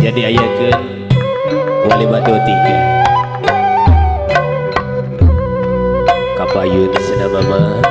Jadi ayakeun wali batu tiga kapayun cenah mama.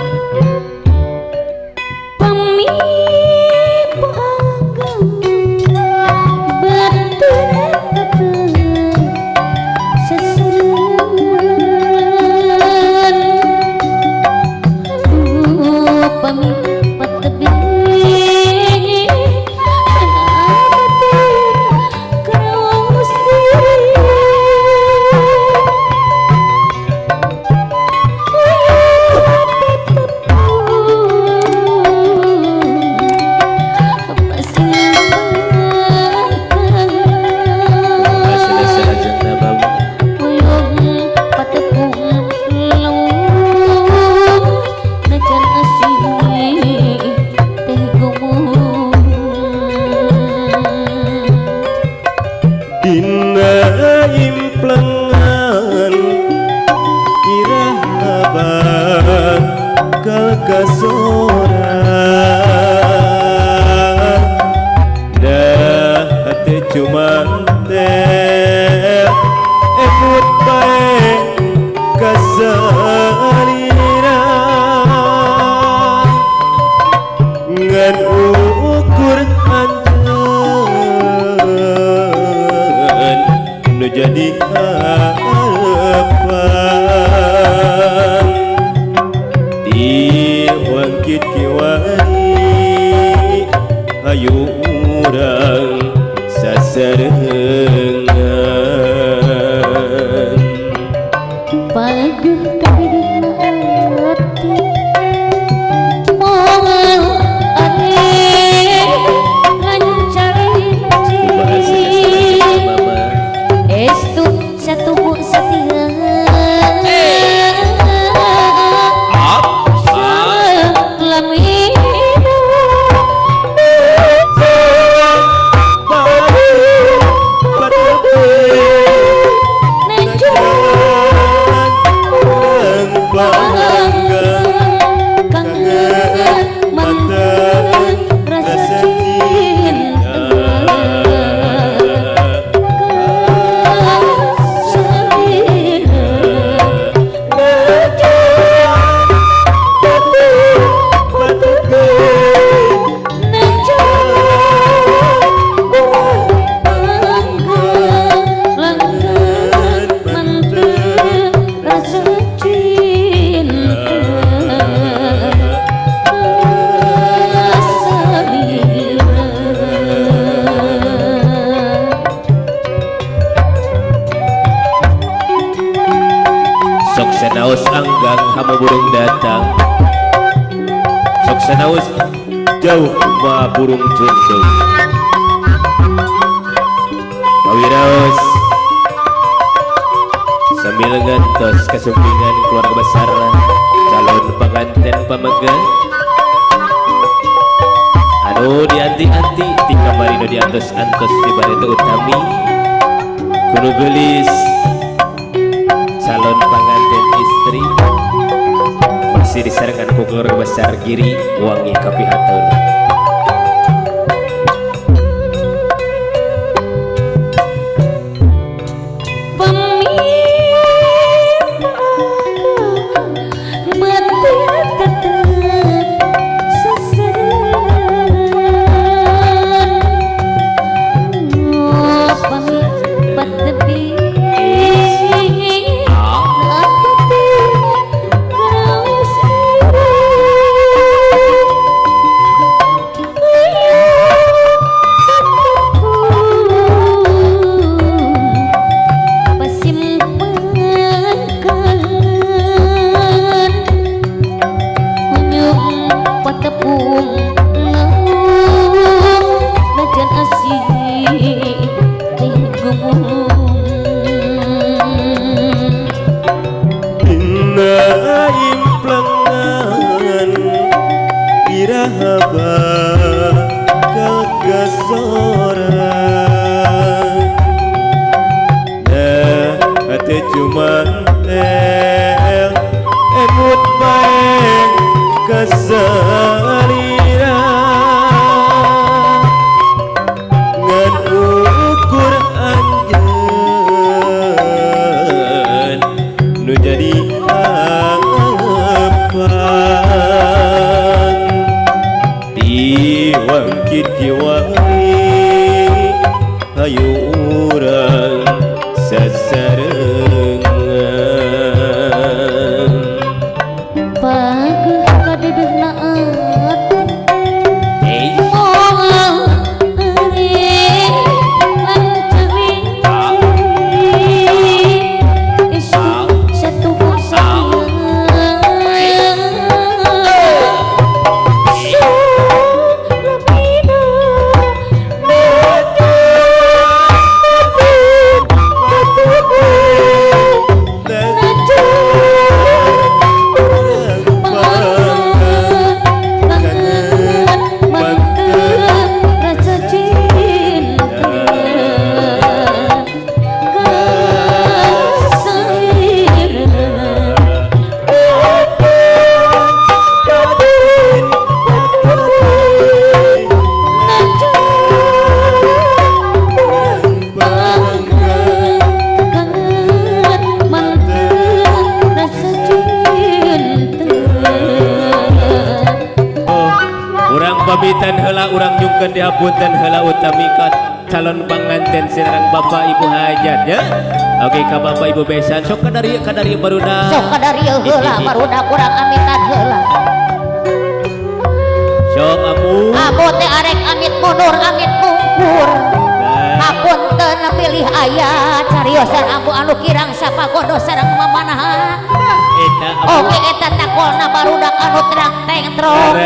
Dina implengan iraha bakal kasoran dah hate cumantel emut bae kasalira ngan ukur anjeun jadi harapan di wangkit kiwari hayu urang sasarengan paguh kabeh ati moal ane lancar. Estu satu bu setia Sok sanaos anggang hama burung datang, sok sanaos jauh ma burung cuncung. Pawiraos sambil ngantos kasumpingan keluarga besar calon pengantin pamegan anu dianti-anti di kamari nu diantos-antos di bareto utami kudu geulis calon pengantin istri masih disarengan ku keluarga besar Giri Wangi Kapihatur. Bakal kasoran nah hate cumantel emut bae kasalira ngan ukur Haturkeun dihapunten heula utami ka calon panganten sareng Bapak Ibu hajat ya. Oke ka Bapak Ibu besan sok kadarieu barudak. Sok kadarieu heula barudak urang amitan heula. Sok amu. Amu teh arek amit mundur amit mungkur. Hapunten pilih aya cariosan ambu anu kirang sapagodo sareng mamanahan. Eta amu. Oke eta takolna barudak anu terang tengtrong.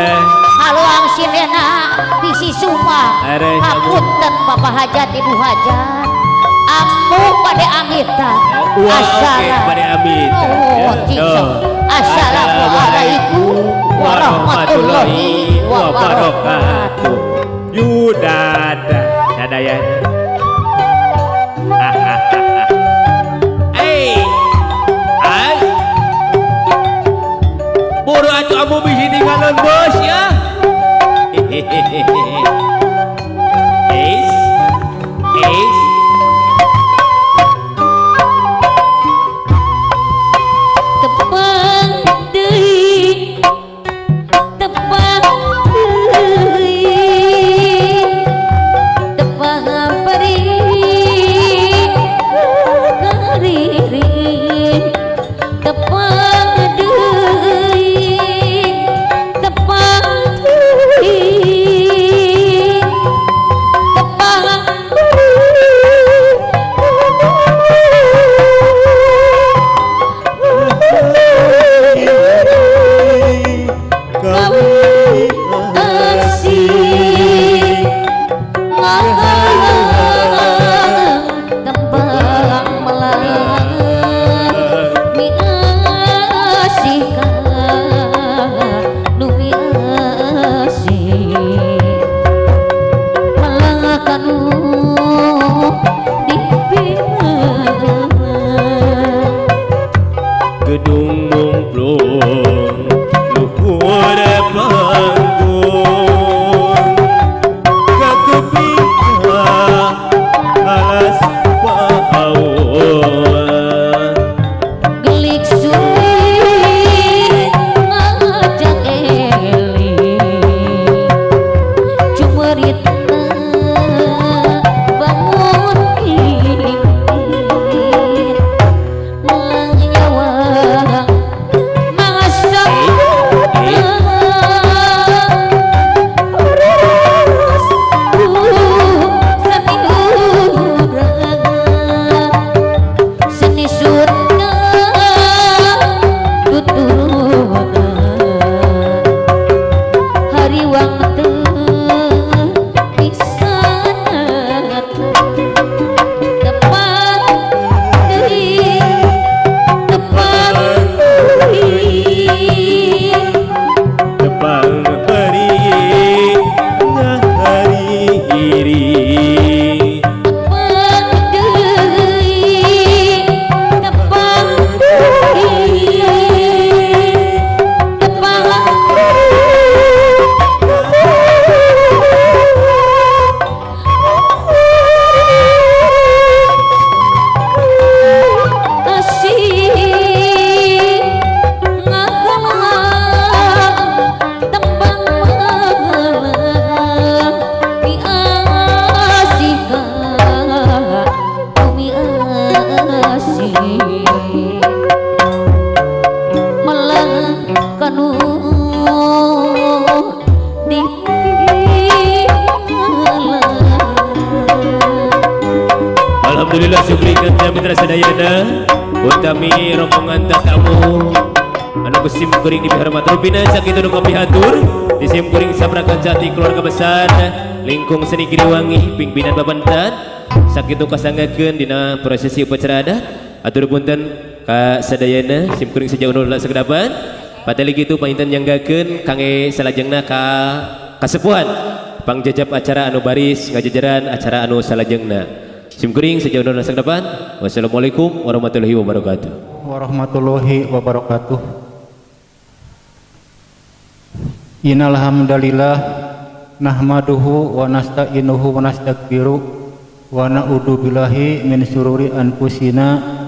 Haluang sinena bisi sumah. Hapunten Bapak hajat Ibu hajat. Ambu bade amitan. Assalamualaikum warahmatullahi wabarakatuh. Yudada sadayana. Hey, ay, buru atuh ambu bisi tinggalan bos ya. Hehehe. Eis, eis. Alhamdulillah syukrikan mitra sadayana utami rombongan tatamu anu kusim kuring dipihormat rupina sakitu nu kapihatur disim kuring sabrakan jati keluarga besar lingkung seni Giriwangi pimpinan babantan sakitu kasanggakeun dina prosesi upacara adat atur punten ka sadayana sim kuring sejauh nu sakedapan patali kitu panginten nyanggakeun kangge salajengna ka kasepuhan pangjajap acara anu baris ngajajaran acara anu salajengna. Simkuring sejauh nu sakedapan. Wassalamualaikum warahmatullahi wabarakatuh. Warahmatullahi wabarakatuh. Innal hamdalillah nahmaduhu wa nasta'inuhu wa nastaghfiruh wa na'udzu billahi min syururi anfusina